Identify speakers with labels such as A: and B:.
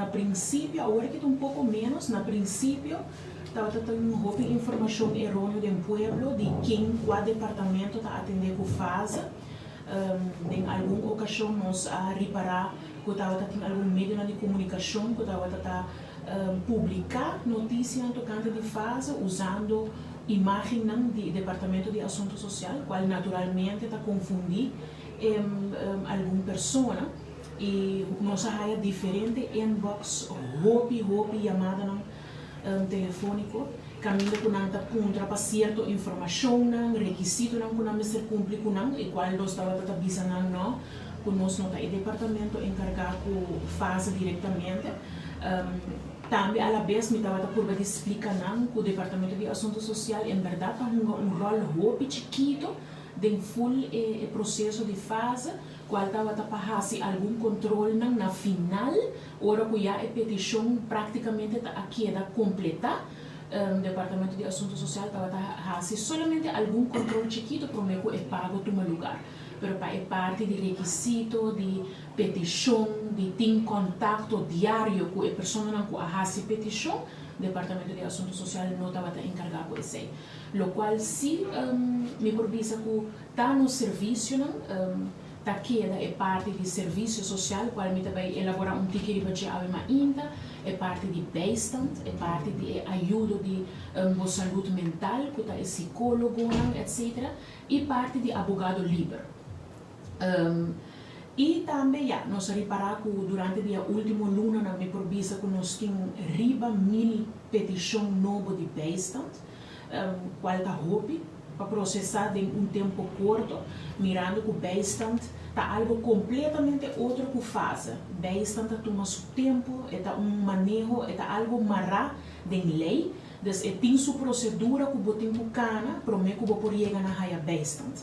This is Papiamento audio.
A: Na prinsipio, awor ku un poko ménos, na prinsipio tabata tin hopi informashon eróneo den pueblo di ken, kua departamento ta atendé ku FASE. Den algun okashon nos a ripará ku tabata tin algun medio di komunikashon ku tabata ta publiká notisia tokante di FASE usando imágen di Departamento di Asuntu Sosial, kual naturalmente ta konfundí algun persona, i nos a haya diferente inbox, hopi hopi yamada telefóniko kaminda ku nan ta puntra pa sierto informashon nan, rekisito nan ku nan mester kumpli ku nan, i kual nos tabata ta bisa nan no, ku nos no ta e departamento enkargá ku FASE direktamente. Tambe a la bes mi tabata purba di splika nan ku Departamento di Asuntu Sosial en berdat ta hunga un ròl hopi chikitu den full e proseso di FASE, kual tabata pa hasi algun kontrol nan na final, ora ku ya e petishon práktikamente ta a keda kompletá. Departamento di Asuntu Sosial tabata hasi solamente algun kontrol chikitu promé ku e pago tuma lugá. Pero pa e parti di rekisito, di petishon, di tin kontakto diario ku e persona ku a hasi petishon, Departamento di Asuntu Sosial no tabata enkargá ku esei. Lo kual si mi por bisa ku ta nos servisio ta keda e parti di servisio sosial, kual mi tambe elaborá un tiki riba dje awe mainta, e parti di bijstand, e parti di ayudo di salú mental, ku ta e psikólogo, etc. I parti di abogado liber. I tambe ya, nos a ripará ku durante e último luna nan, mi por bisa ku nos tin riba 1000 petishon nobo di bijstand, kual ta hopi pa prosesá den un tempu korto, mirando ku bijstand ta algu kompletamente otro ku FASE. Bijstand ta tuma su tempu, ta un maneho, ta algu mará den lei, dus e tin su prosedura ku bo tin ku kana, promé ku bo por yega na haya bijstand.